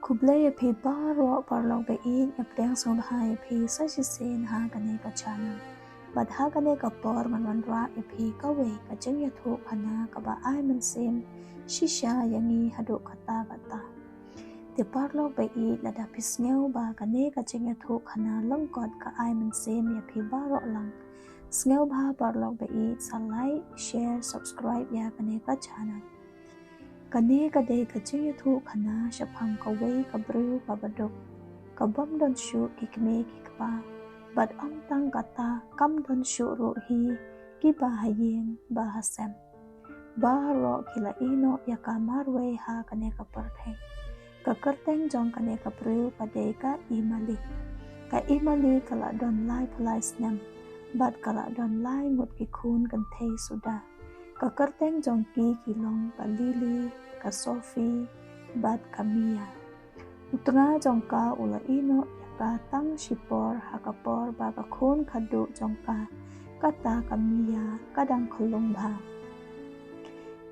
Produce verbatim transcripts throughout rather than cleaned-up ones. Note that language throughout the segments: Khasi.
Khublei ïa phi baroh paralok ba ïeit, nga pdiang sngewbha ïa phi sa shisien ha kane ka channel. Bad ha kane ka por ngan wanrah ïa phi kawei ka jingïathuhkhana kaba ai mynsiem shisha ïa ngi haduh katta katta. Te paralok ba ïeit, lada phi sngew ba kane ka jingïathuhkhana lyngkot ka ai mynsiem ïa phi baroh lang, sngewbha paralok ba ïeit sa like, share, subscribe ïa kane ka channel. Kane ka dei ka jingïathuhkhana shaphang kawei ka briew kaba duk, ka bym don shuh ki kmie ki kpa, bad ym tang kata, kam don shuh ruh hi kiba ha ïing ba ha sem. Baroh ki la ïehnoh ïa ka marwei ha kane ka pyrthei. Ka kyrteng jong kane ka briew ka dei ka Emily. Ka Emily ka la don laiphew lai snem, bad ka la don lai ngut ki khun kynthei suda. Ka kyrteng jong ki ki long ka Lily, ka Sophie, bad ka Mia. U tnga jong ka u la ïehnoh ïa ka tang shipor ha ka por ba ka khun khadduh jong ka, kata ka Mia, ka dang khyllung bha.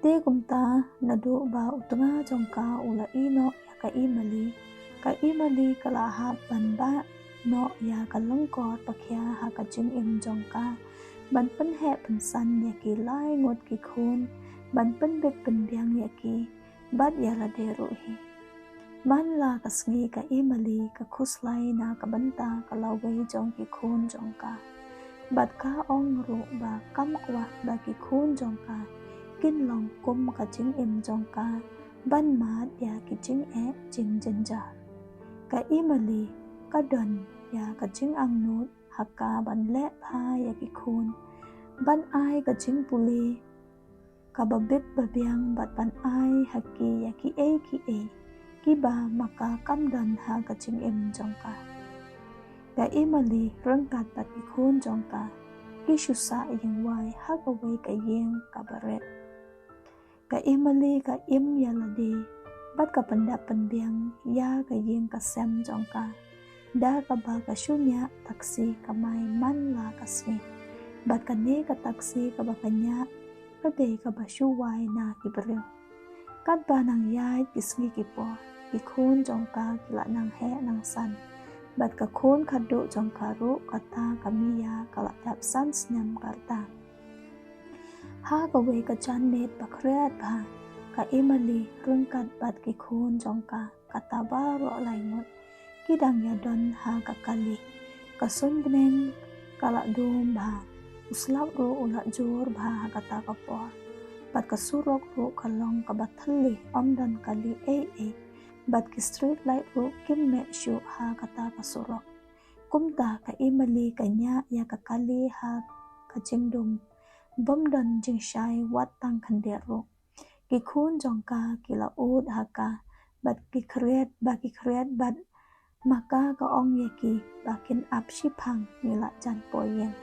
Te kumta naduh ba u tnga jong ka u la ïehnoh ïa ka Emily, ka Emily ka la hap ban bah noh ïa ka lyngkor pakhia ha ka jingim jong ka, ban pynheh pynsan ïa ki lai ngut ki khun, ban pynbit pynbiang ïa ki, bad ïa lade ruh hi. Man la ka sngi ka Emily ka khuslai na ka bynta ka lawei jong ki khun jong ka. Bad ka ong ruh ba kam kwah ba ki khun jong ka kin long kum ka jingim jong ka, ban mad ïa ki jingeh jingjynjar. Ka Emily ka don ïa ka jingangnud ha ka ban leh bha ïa ki khun, ban ai ka jingpule kaba bit ba biang bad ban ai ha ki ïa kiei kiei kiba ma ka kam don ha ka jingim jong ka. Ka Emily ryngkat bad ki khun jong ka ki shu sah ïing wai ha kawei ka ïing kaba rit. Ka Emily ka im ïa lade bad ka pyndap pynbiang ïa ka ïing ka sem jong ka, da kaba ka shu ñiah taksi kamai man la ka sngi. Bad kane ka taksi kaba ka ñiah ka dei kaba shu wai na ki briew. Katba nang ïaid ki sngi ki por, ki khun jong ka ki la nang heh nang san. Bad ka khun khadduh jong ka ruh, kata ka Mia, ka la dap san snem ka rta. Ha kawei ka janmiet ba khriat bha, ka Emily ryngkat bad ki khun jong ka, kata baroh lai ngut, ki dang ïadon ha ka kali. Ka suiñ bneng ka la dum bha, u slap ruh u la jur bha ha kata ka por. Bad ka surok ruh ka long kaba thylli, ym don kali ei ei. Bad ki street light ruh kim mih shuh ha kata ka surok. Kumta ka Emily ka ñiah ïa ka kali ha ka jingdum, bym don jingshai wat tang khyndiat ruh. Ki khun jong ka ki la ud ha ka, bad ki khriat, ba ki khriat, bad ma ka ka ong ïa ki ba kin ap shiphang, ngi la jan poi ïing.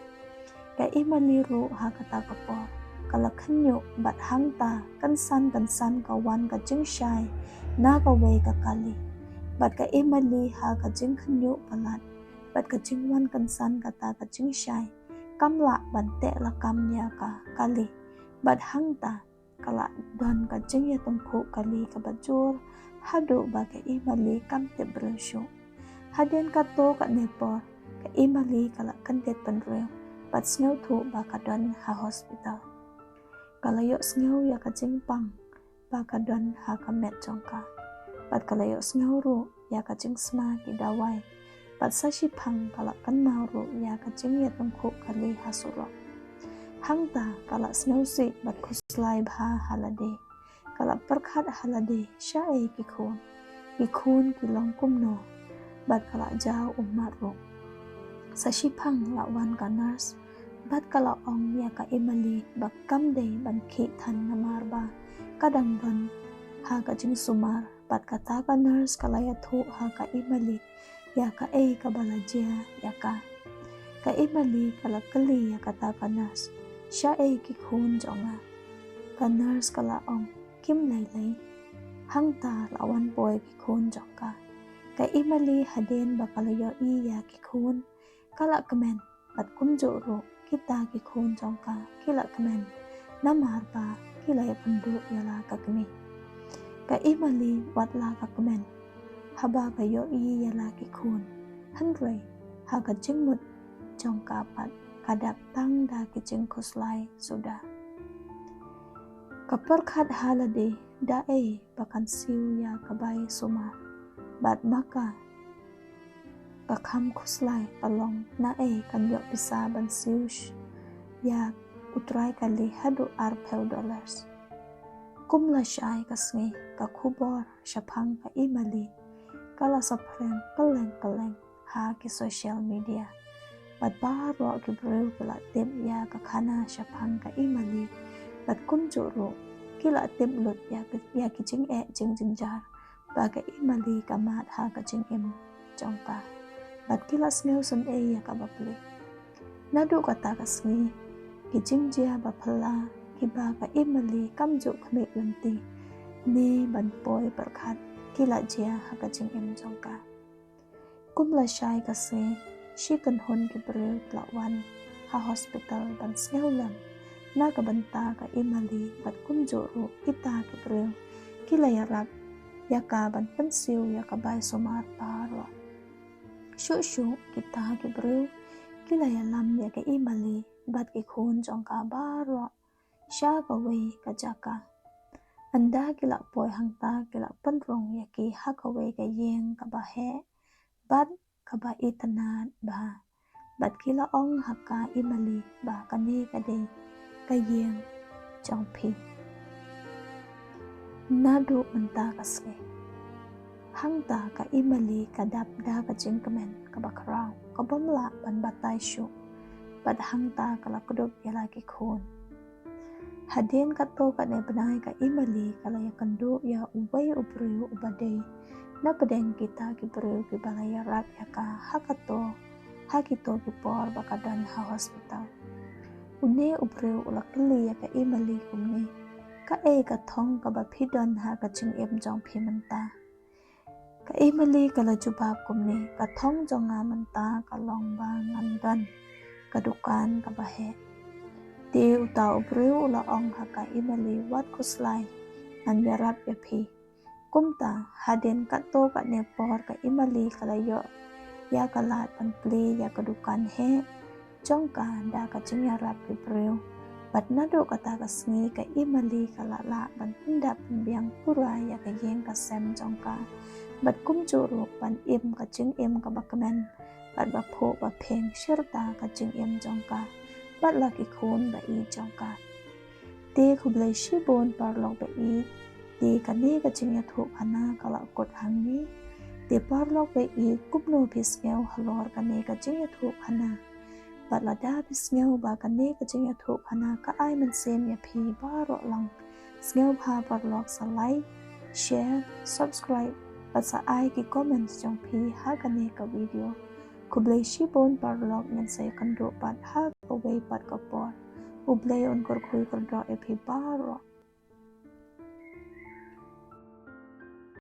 Ka Emily ruh ha kata ka por ka la khynñiuh, bad hangta kynsan kynsan ka wan ka jingshai na kawei ka kali. Bad ka Emily ha ka jingkhynñiuh palat bad ka jingwan kynsan kata ka jingshai, kam lah ban teh lakam ïa ka kali. Bad hangta ka la don ka jingïatyngkhuh kali kaba jur, haduh ba ka Emily kam tip briew shuh. Hadien katto katne por, ka Emily ka la kyndit bynriew bad sngewthuh ba ka don ha hospital. Ka la ïohsngew ïa ka jingpang ba ka don ha ka met jong ka, bad ka la ïohsngew ruh ïa ka jingsma ki dawai, bad sa shiphang ka la kynmaw ruh ïa ka jingïatyngkhuh kali ha surok. Hangta ka la sngewsih bad khuslai bha ha lade. Ka la pyrkhat ha lade, shaei ki khun, ki khun ki long kumno, bad ka la jaw ummat ruh. Sa shiphang la wan ka nurse, bad ka la ong ïa ka Emily ba kam dei ban khih than namar ba ka dang don ha ka jingsumar. Bad kata ka nurse ka la ïathuh ha ka Emily ïa kaei kaba la jia ïa ka. Ka Emily ka la kylli ïa kata ka nurse, shaei ki khun jong nga? Ka nurse ka la ong, kim lei lei. Hangta la wan poi ki khun jong ka. Ka Emily hadien ba ka la ïohi ïa ki khun, ka la kmen, bad kumjuh ruh kita ki khun jong ka ki la kmen, namar ba ki la ïapynduh ïa la ka kmie. Ka Emily wat la ka kmen, haba ka ïohi ïa la ki khun. Hynrei ha ka jingmut jong ka pat ka dap tang da ki jingkhuslai suda. Ka pyrkhat ha lade da ei ba kan siew ïa ka bai sumar. Bad ma ka ka kham khuslai ka long na ei kan ïoh pisa ban siew ïa u trai kali haduh arphew dollars. Kum la shai ka sngi ka khubor shaphang ka Imali ka la saphriang kylleng kylleng ha ki social media. Bad baroh ki briew ki la tip ïa ka khana shaphang ka Imali. Bad kumjuh ruh ki la tip lut ïa ki, ïa ki jingeh jingjynjar ba ka Imali ka mad ha ka jingim jong ka. Bad ki la sngew sngewsih ïa ka bapli. Naduh kata ka sngi ki jingjia baphylla kiba ka Imali kam ju khmih lynti ne ban poi pyrkhat ki la jia ha ka jingim jong ka. Kum la shai ka sngi shi kynhun ki briew ki la wan ha hospital ban sngewlem na ka bynta ka Imali bad kumjuh ruh kita ki briew ki la ïarap ïa ka ban pynsiew ïa ka bai sumar baroh. Shuh shuh kita ki briew ki la ïalam ïa ka Imali bad ki khun jong ka baroh sha kawei ka jaka. Ynda ki la poi hangta ki la pynrung ïa ki ha kawei ka ïing kaba heh bad kaba itynnad bha. Bad ki la ong ha ka Imali ba kane ka dei ka ïing jong phi. Naduh mynta ka sngi hangta ka Imali ka dap da ka jingkmen kaba khraw kabym lah ban batai shuh. Bad hangta ka la kdup ïa la ki khun. Hadien katto katne bnai ka Imali ka la ïakynduh ïa uwei u briew uba dei na pdeng kita ki briew kiba la ïarap ïa ka ha katto ha kito ki por ba ka don ha hospital. Une u briew u la kylli ïa ka Imali kumne, kaei ka thong kaba phi don ha ka jingim jong phi mynta? Ka Imali ka la jubab kumne, ka thong jong nga mynta ka long ba ngan don ka dukan kaba heh. Te uta u briew u la ong ha ka Imali, wat khuslai, ngan ïarap ïa phi. Kumta hadien katto katne por ka Imali ka la ïoh ïa ka lad ban plie ïa ka dukan heh jong ka da ka jingïarap ki briew. Bad naduh kata ka sngi ka Imali ka la lah ban pyndap pynbiang pura ïa ka ïing ka sem jong ka. Bad kumjuh ruh ban im ka jingim kaba kmen bad ba phuh ba phieng shirta ka jingim jong ka bad la ki khun ba ïeit jong ka. Te khublei shibun paralok ba ïeit. Te kane ka jingïathuhkhana ka la kut hangne. Te paralok ba ïeit, kumno phi sngew halor kane ka jingïathuhkhana? Bad lada phi sngew ba kane ka jingïathuhkhana ka ai mynsiem ïa phi baroh lang, sngewbha paralok sa like, share, subscribe bad sa ai ki comments jong phi ha kane ka video. Khublei shibun paralok, ngin sa ïakynduh pat ha kawei pat ka por. U Blei un kyrkhu kyrdoh ïa phi baroh.